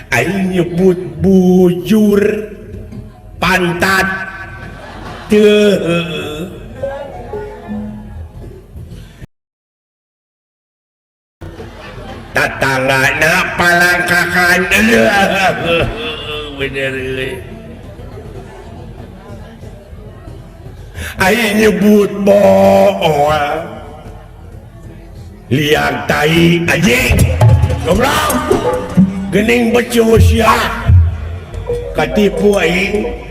Aing nyebut bujur pantat teu tatanggana palangkakan bener euy. Aing nyebut bool liang tai anjing goblok gening becus ya katipu aing.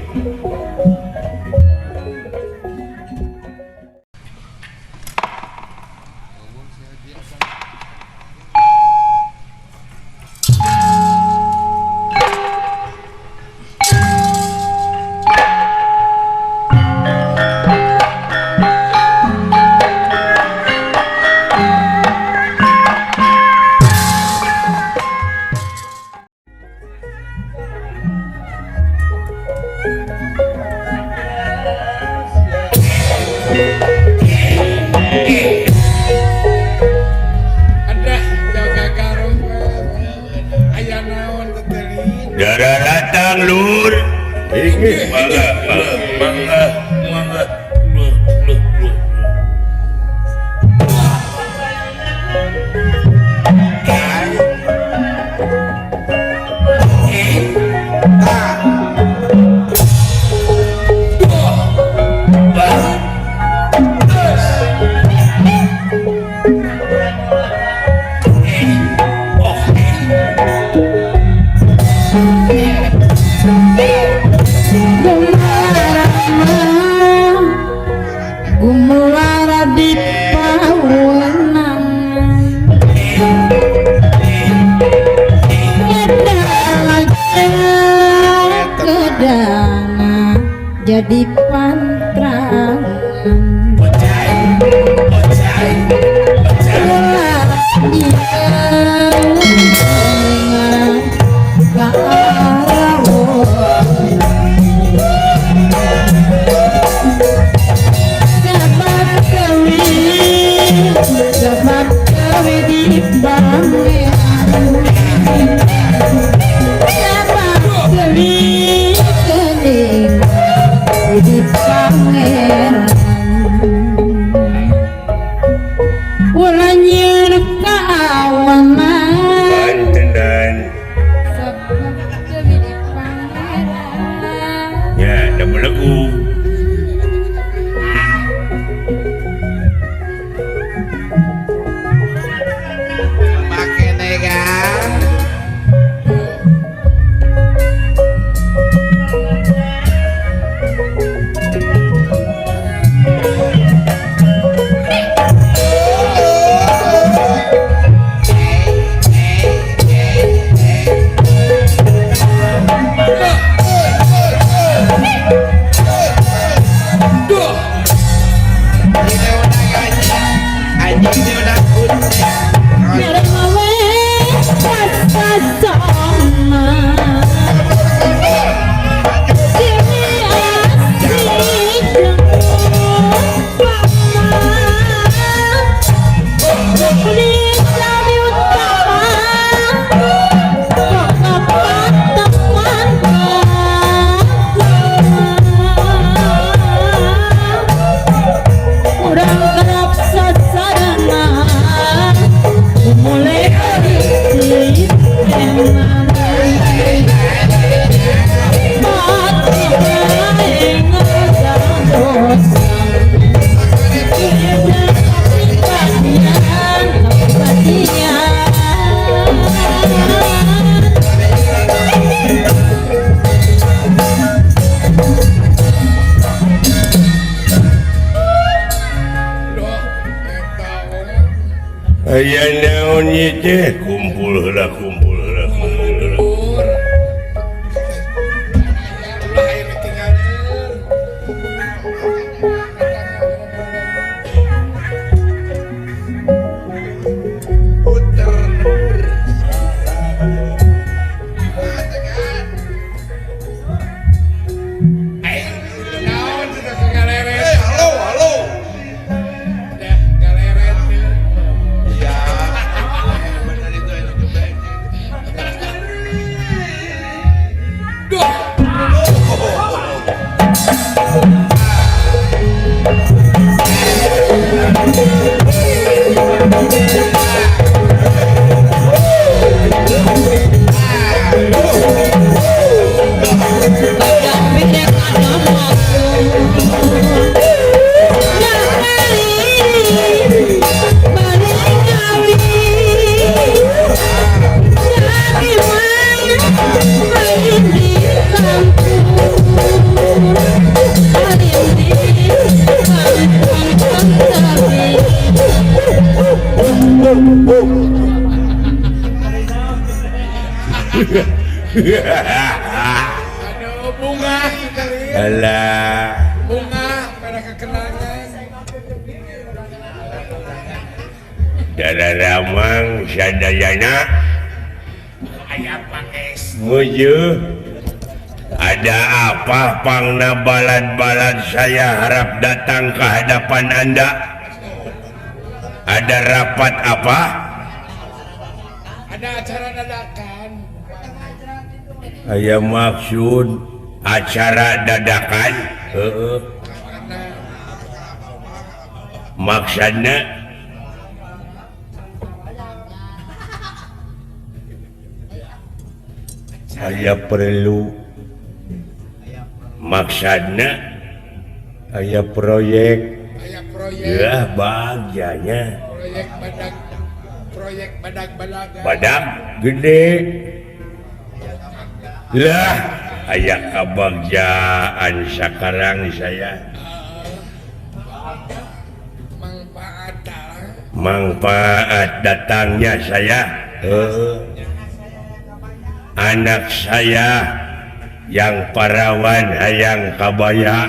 Darah datang lur. Mangga, mangga, mangga. Gumelara di pawenang kedana jadi pantrangan Aya naon ieu teh kumpul heula kumpul heula kumpul heula. Halo, halo. Aduh bunga alah bunga pada kekenangan Dararamang sadayana aya panges muju ada apa pangna balad-balad saya harap datang ke hadapan Anda. Ada rapat apa? Ada acara dadakan. Aya maksud acara dadakan? Heeh. Maksudna aya perlu maksudna aya proyek ya bagjanya proyek badak proyek badak badak badak gede lah aya kabagjaan sakarang saya manfaat datangnya saya anak saya yang parawan hayang kabaya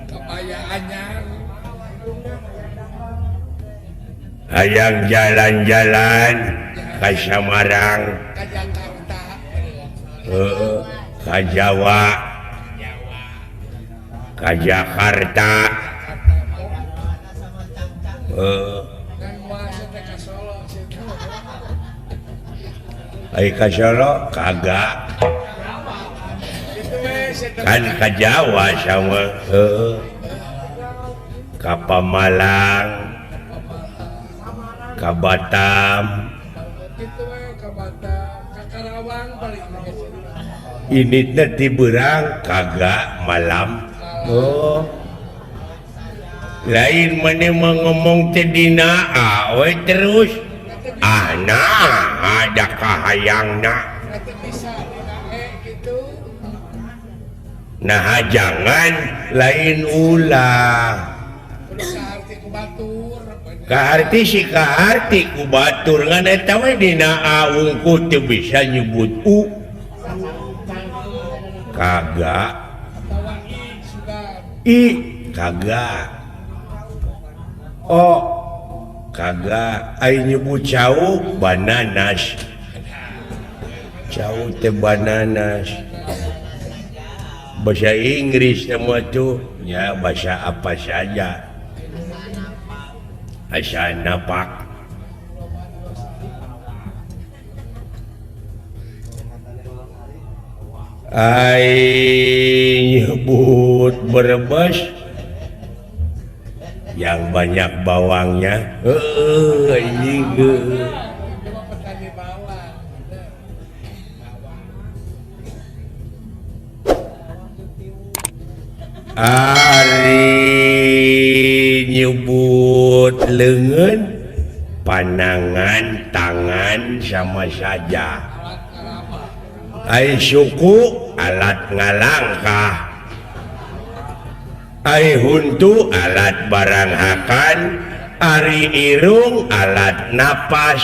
kabaya anyar hayang jalan-jalan ka Samarang ka Jakarta ka Jawa ka Jakarta ai ka Solo kagak kan ka Jawa sama ka Pamalang ka Batam ini teh ti beurang kagak malam oh lain maneh mah ngomong teh dina we terus ah nah ada kahayangna nah jangan lain ulah kaharti si kaharti ku batur ngan eta we dina a wungkul teu bisa nyebut u kagak i kagak o kagak ai nyebut cau bananas cau teh bananas bahasa Inggris semua tuh ya bahasa apa saja asa napak ai nyebut Brebes yang banyak bawangnya anjing ari nyebut leungeun panangan tangan sama saja ai suku alat ngalangkah ai huntu alat barang hakan ari irung alat napas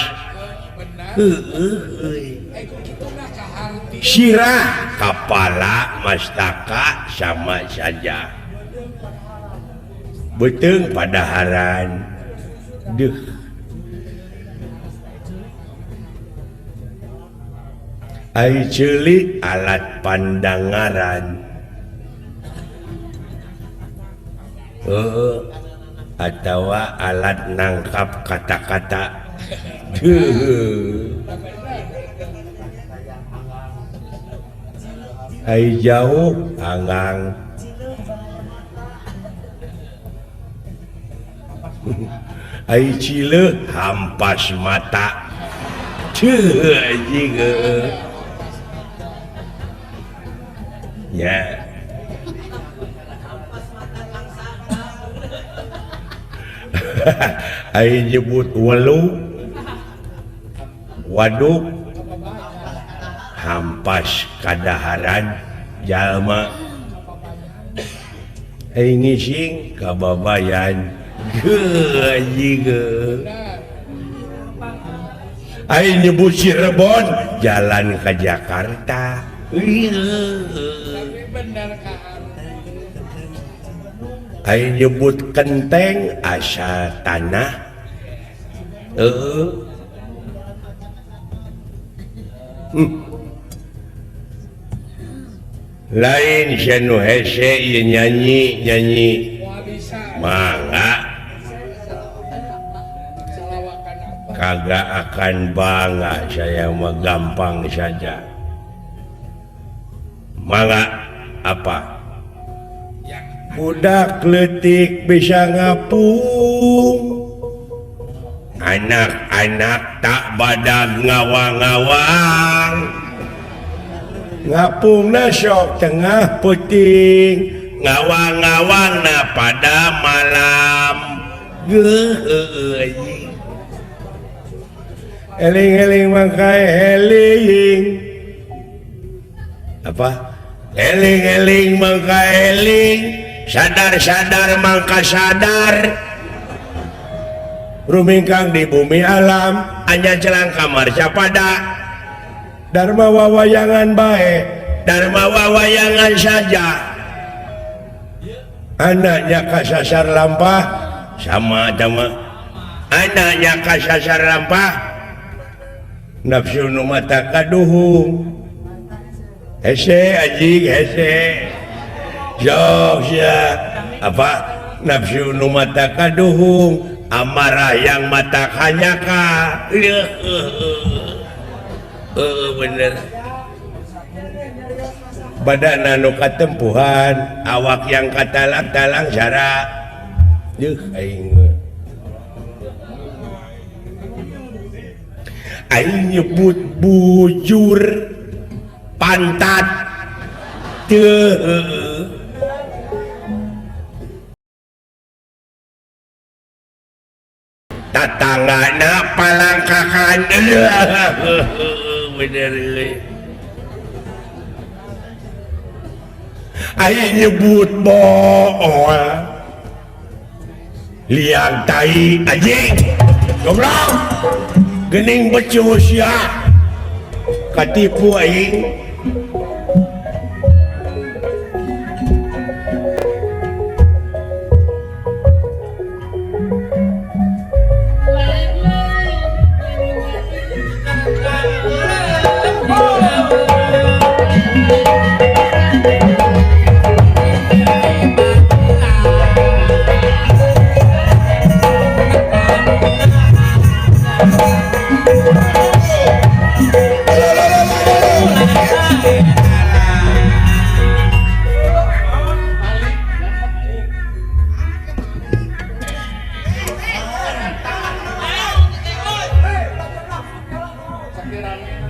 sirah kepala mastaka sama saja beuteung padaharan deuh ai ceuli alat pandangaran atawa alat nangkap kata-kata ai jauh anggang ai cile hampas mata ceuh anjing ya ai nyebut welu waduk hampas kadaharan jalma ai ngising kababayan heuh anjing. Aing nyebut Cirebon jalan ke Jakarta. Tapi bener ka. Aing nyebut kenteng asal tanah. Lain sia nu hese ieu nyanyi-nyanyi. Mangga. Kagak akan bangga saya mah, gampang saja. Mangga apa? Budak leutik bisa ngapung, anak-anak tak badag ngawang-ngawang, ngapungna sok tengah peuting, ngawang-ngawangna pada malam. Eling-eling mangkae eling. Apa? Eling-eling mangkae eling, sadar-sadar mangka sadar. Rumingkang di bumi alam, anya celang kamar capada. Dharma wawayangan bae, dharma wawayangan saja. Anaknya kasasar lampah, sama-sama. Anaknya kasasar lampah, nafsu nu mata kaduhung. Hese anjing hese. Jauh sia. Apa? Nafsu nu mata kaduhung, amarah yang mata kanyaka. Bener. Badan anu katempuhan, awak yang katalang-talang sara. Duh aing. Aing nyebut bujur pantat teu. Tatanggana palangkakan. Bener euy. Aing nyebut bool liang tai anjing goblok gening becus ya katipu aing.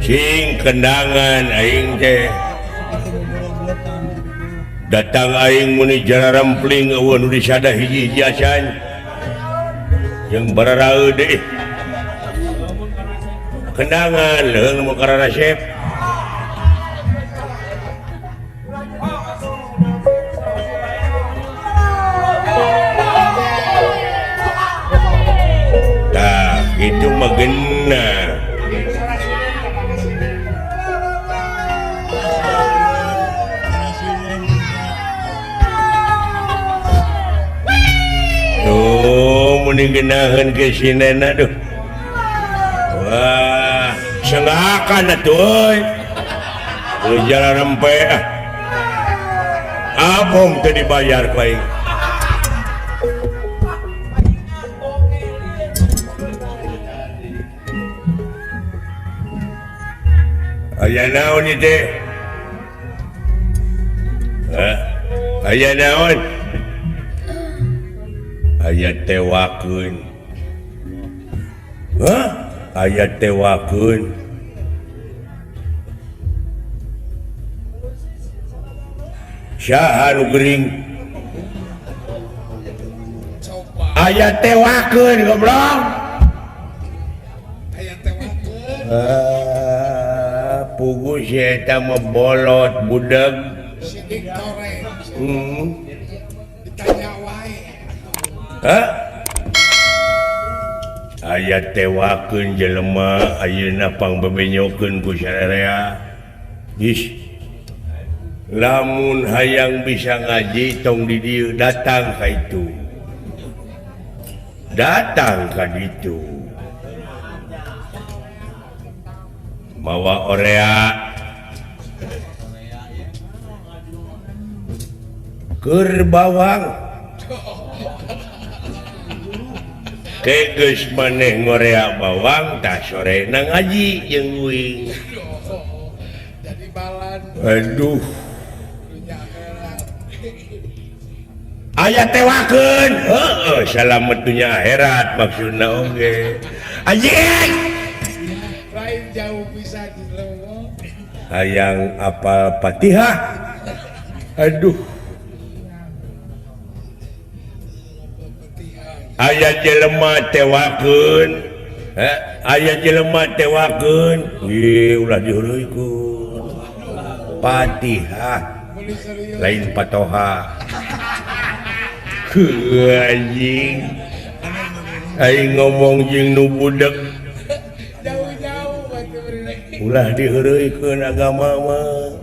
Sing kendangan aing teh datang aing muni jararempling eueuh nu disada hiji-hiji acan jeung bararaeud deui kendangan leung mu kararasep. Tah kitu mah geunah. Mending ke sinena duh. Wah, sengakan atuh euy. Jalan rempe ah. Abong teu dibayar ku aing. Aya naon ieu teh? Hah? Aya naon? Aya tewakeun. Hah? Aya tewakeun. Saha nu gering? Aya tewakeun goblok. Aya tewakeun. Pugu si eta mah bolot budeg. Sidik torek. Ditanya wae. Hah? Aya tewakeun jelema ayeuna pangbebenyokeun ku sararea. Ih. Lamun hayang bisa ngaji tong di dieu datang ka itu. Datang ka ditu. Mawa orea. Keur bawang. Geus maneh ngorea bawang tah sore na ngaji jeung uing. Aduh. Aya tewakeun. Heueuh, salamet dunya akhirat maksudna oge. Anjing. Lain jauh bisa dilewo. Hayang apal Fatihah. Aduh. Aya jelema tewakeun, aya jelema tewakeun, ieu ulah dihuruykeun. Fatihah lain patoha. Heuh anjing. Aing ngomong jeung nu budeg. Jauh-jauh batu beri. Ulah dihuruykeun agama mah.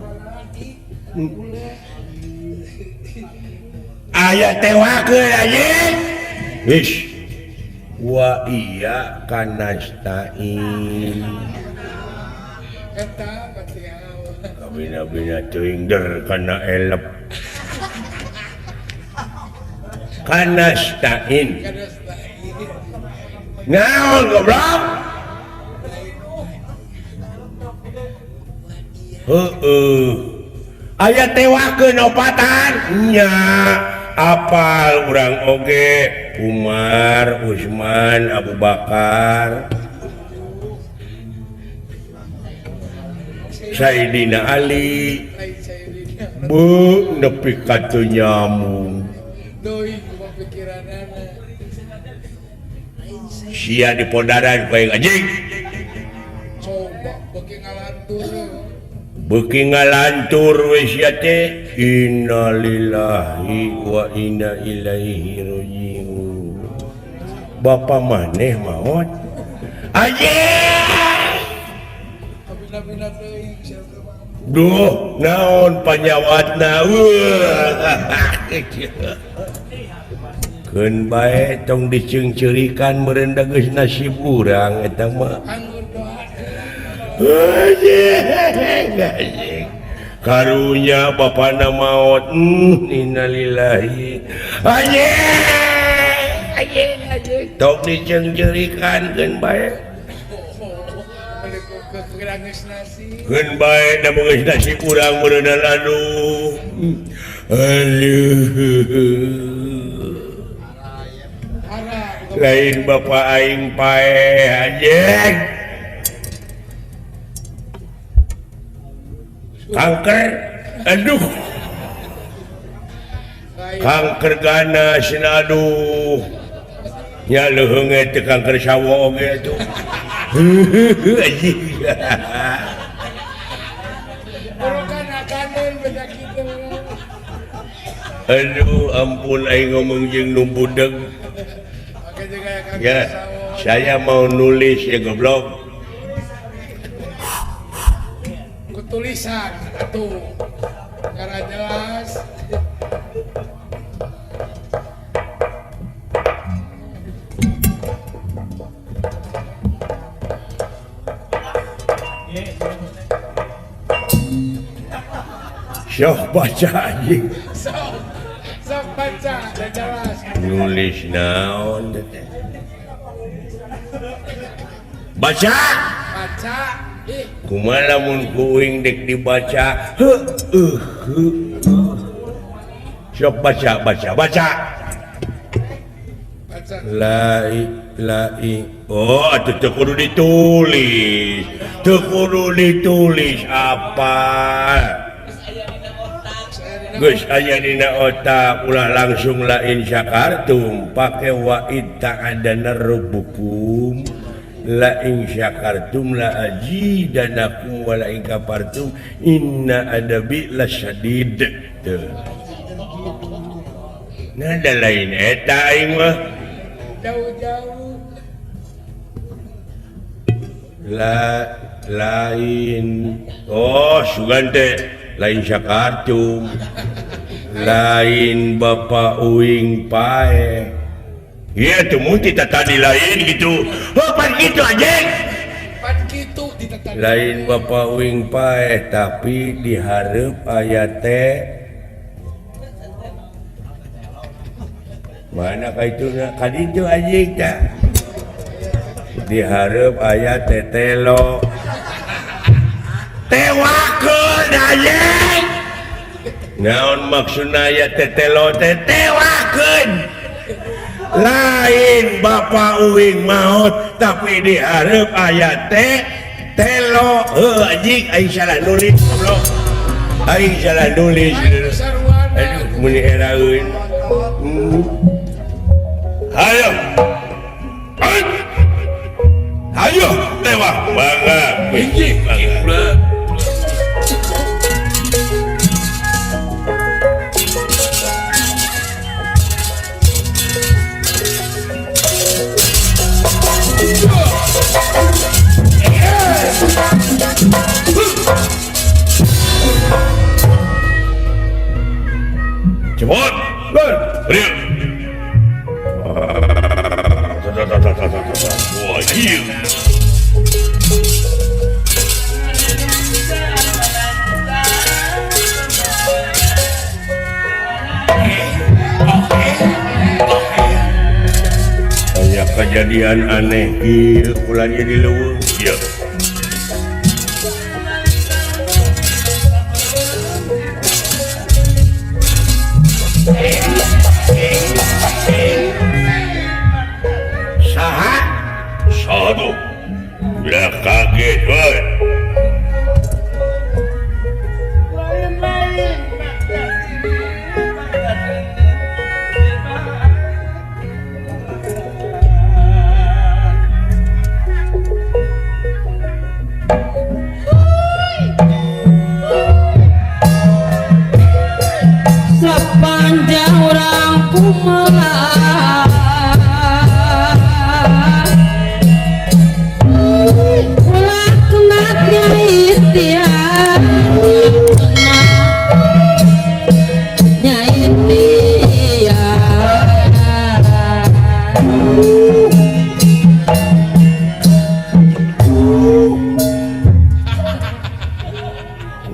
Aya tewakeun anjing. Ish wa iya kanastain eta Fatihah kabina-bina teuing der kana elep kanastain naon goblok heueuh aya tewakeun opatan nya apal urang oge Umar, Utsman, Abu Bakar, Sayyidina Ali, bu nepi ka teu nyambung. Sia dipodaran ku aing anjing. Beuki ngalantur we sia teh. Innalillahi wa inna ilaihi raji'un. Bapa maneh maot. Anjing. Duh, naon panyawatna. Keun bae tong diceungceurikan meureun da geus nasib urang eta mah. Anjing. Karunya bapana maot. Innalillahi. Anjing. Anjing anjing. Tong diceungceurikan keun bae. Keun bae da geus nasib urang meureunnan aduh. Aduh. Lain bapa aing paeh anjing. Kanker, aduh, kanker ganas, aduh, nya leuheung teh kanker sawo oge atuh. Aduh, ampun aing ngomong jeung nu budeg. Ya, saya mau nulis ya goblok. Tulisan atuh karena jelas. Sok baca anjing. Sok baca jelas. Nulis naon teh. Baca. Baca. Kumaha lamun kuing dek dibaca heueuh heueuh. Sok baca baca baca. Baca. La la i. Oh, atuh teu kudu ditulis. Teu kudu ditulis apa? Geus aya dina otak ulah langsung la in syakartum pake wa id ta'adana rabbukum. La in syakartum la ajidanakum wa la in kafartum inna adabi lasyadid. Tuh. Nah, da lain eta aing mah. Jauh-jauh. La lain oh sugan teh lain sakartum lain Bapak Uing pae. Iya tuh mun tita tadi lain gitu. Oh pan kitu anjing. Pan kitu tita tadi. Lain Bapak Uing pae tapi dihareup aya teh mana ka itu ka ditu anjing tah. Dihareup aya teh telo. Tewakeun anjing. Naon maksudna aya teh telo teh tewakeun. Lain Bapak Uing maot tapi dihareup aya teh telo. Heuh anjing aing salah nulis goblok. Aing salah nulis. Aduh meuni eraeun. Hayo. Ayo tewak mangga hiji mangga. Cepat, beri. Wah, iya. Banyak kejadian aneh di bulan jadi leuweung. Iya. Saha? Satu. Udah kaget, woy. Sepanjang orang kumaha ulah kena nyai tiang nyai tiang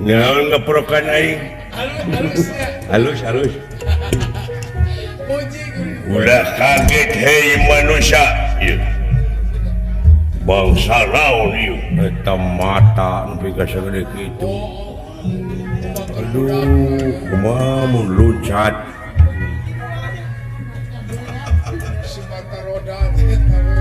Naon ngeprokan aing halus halus. Udah kaget hei manusia. Bangsa naon ieu eta mata nepi ka sagede kitu. Aduh, kumaha mun luncat. Si mata roda teh eta we.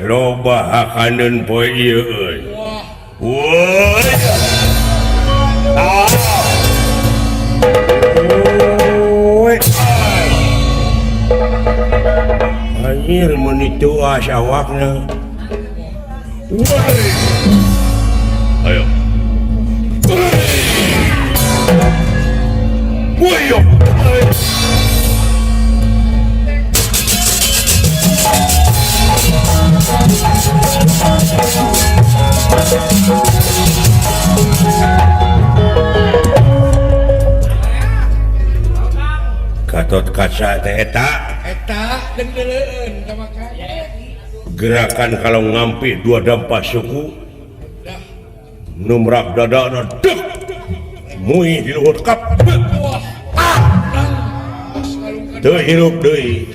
Loba hakaneun poe ieu euy. Woi. Ah. Woi. Anjir meuni tuas awakna. Woi. Ayo. Woi. Gatot Kaca teh eta eta dengdeleun ka maka gerakan kalau ngampi dua dampak suku numrak dadana dek mui di luhur kap ah teu hirup deui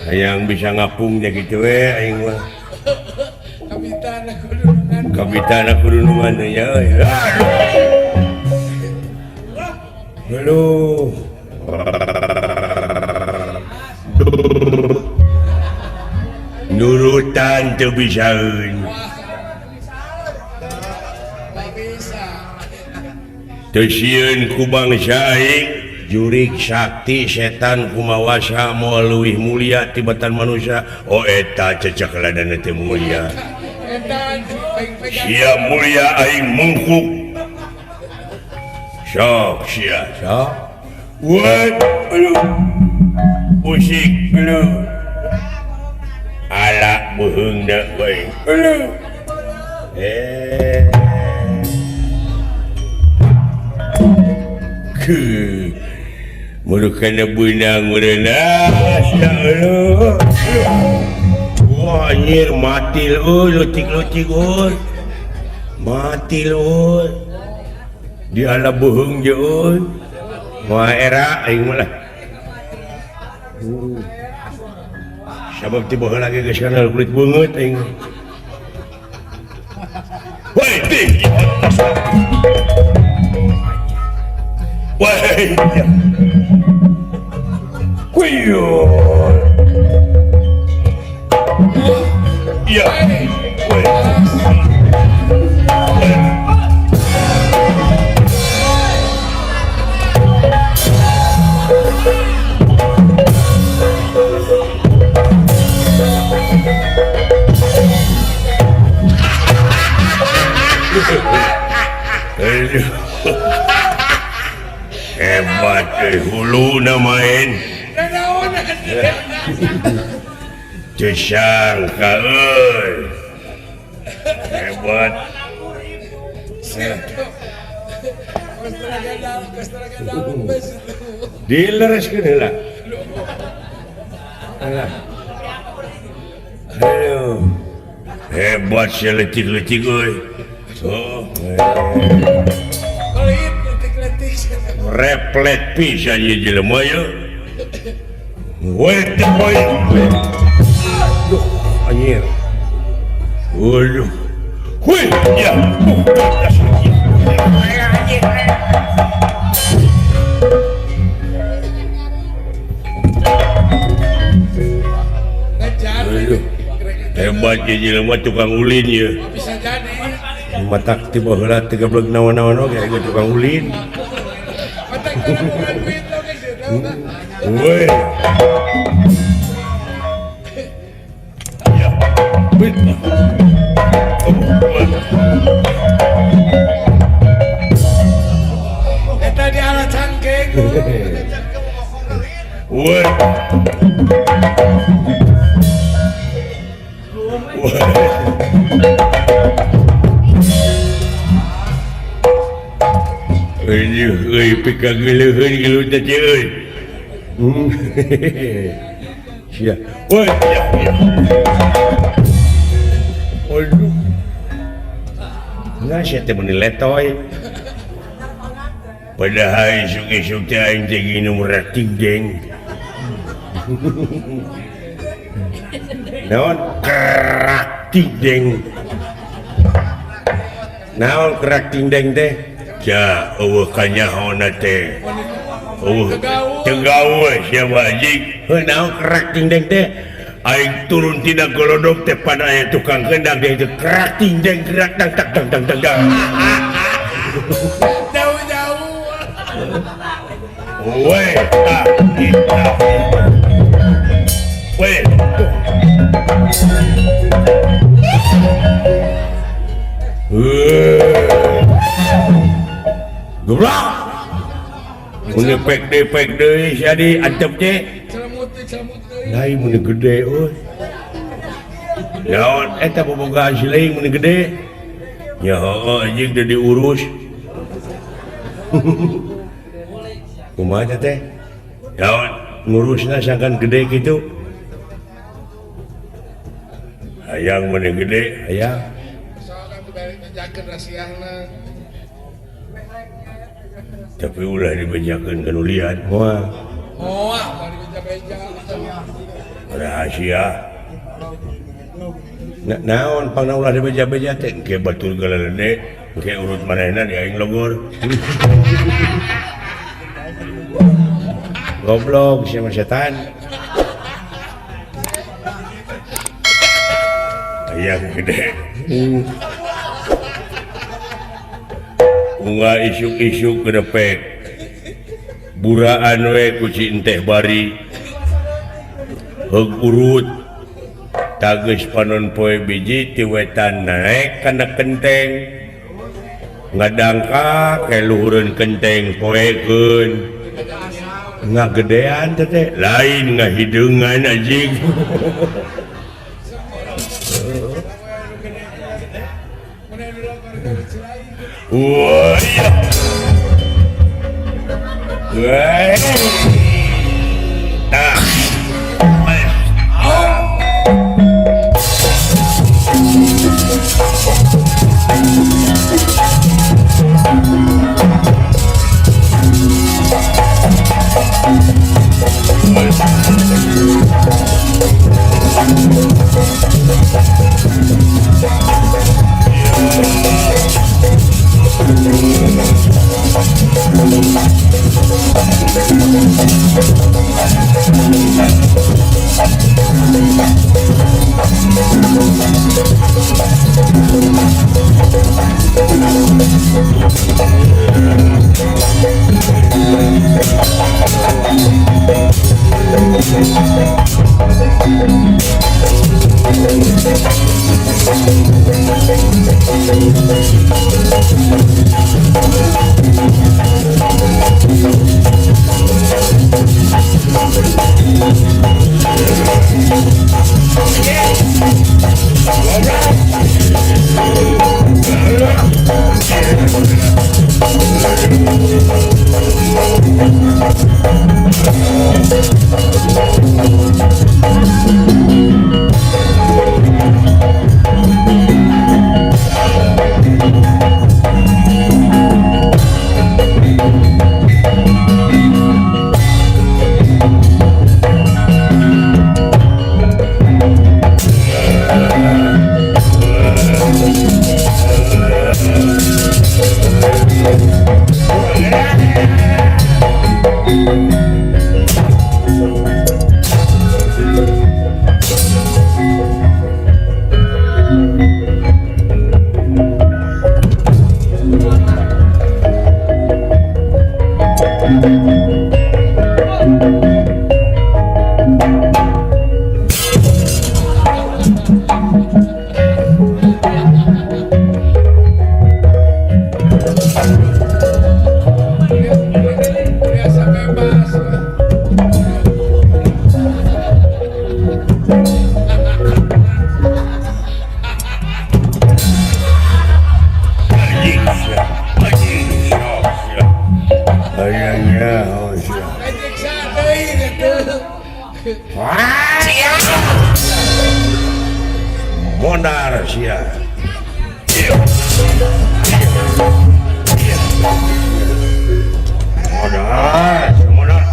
hayang bisa ngapung ja kitu we aing mah kabitana kudunungan ya euy. Aduh. Nurutan teu bisaeun. Teu sieun ku bangsa aing jurik sakti setan kumawasa moal leuwih mulia tibatan manusia. Oh eta cecek ladana teh mulia. Sia mulia aing mungkuk. Sok sia sok. What? Aduh. Usik aduh. Ala beuheungna bae. Aduh. Ke murukana beunang meureuna sia aduh. Wah anjir mati euy leutik-leutik euy. Mati euy. Di ala beuheung je euy. Moal era aing mah lah. Sabab ti baheula ge geus kana kulit beungeut aing. Woi tih. Woi. Kuyo. Iya. Woi. Hebat hulu main sangka hebat dilereskeun heula. Aduh hebat seletik-letik euy. Oh replet pisan ieu jelema ye. Weh teh boy. Duh anjir. Waduh. Hui ya. Aduh. Hebat ieu jelema tukang ulin ye. Bisa jadi. Matak ti baheula teu gablek naon-naon oge aing tukang ulin. Woi. Ya. Eta di ala cangkeng. Woi. Euy pikageuleuheun geuleuh teh euy. Sia. Woi. Waduh. Nah sia teh meuni letoy. Padahal isuk-isuk teh aing teh nginum rating deng. Naon kerak deng. Naon kerak deng teh? Ja, eueuh kanyahoana teh. Eueuh teu gawe sia wajik. Heuh naon kerak deng teh? Aing turun tina golodog teh pada aya tukang kendang teh kerak deng kerak dang tak dang dang dang dang. Jauh-jauh. Weh, ta kita. Weh. Goblok. Mun pek deui pek deui sia di antep teh. Celemut celemut. Lain mun gede euy. Naon eta bobogaan si lain mun gede. Nya heueuh anjing teu diurus. Kumaha teh? Naon ngurusna sangkan gede kitu. Hayang mun gede, hayang. Soalna dibalik bejakeun rasiahna. Tapi ulah dibejakeun ka nu lian. Moal. Moal bari beja-beja. Rahasia. Naon pangna ulah dibeja-beja teh engke batur galede, engke urut manehna di aing logor. Goblok sia mah setan. Hayang gede. Unga isuk-isuk kedepek. Buraan we ku ci enteh bari. Heug urut. Tageus panon poe biji ti wetan naek kana kenteng. Ngadangkak ke luhureun kenteng poekeun. Ngagedean teh teh lain ngahideungan anjing. Wah, iya. Wah. Tah. Mondar sia. Mondar, mondar.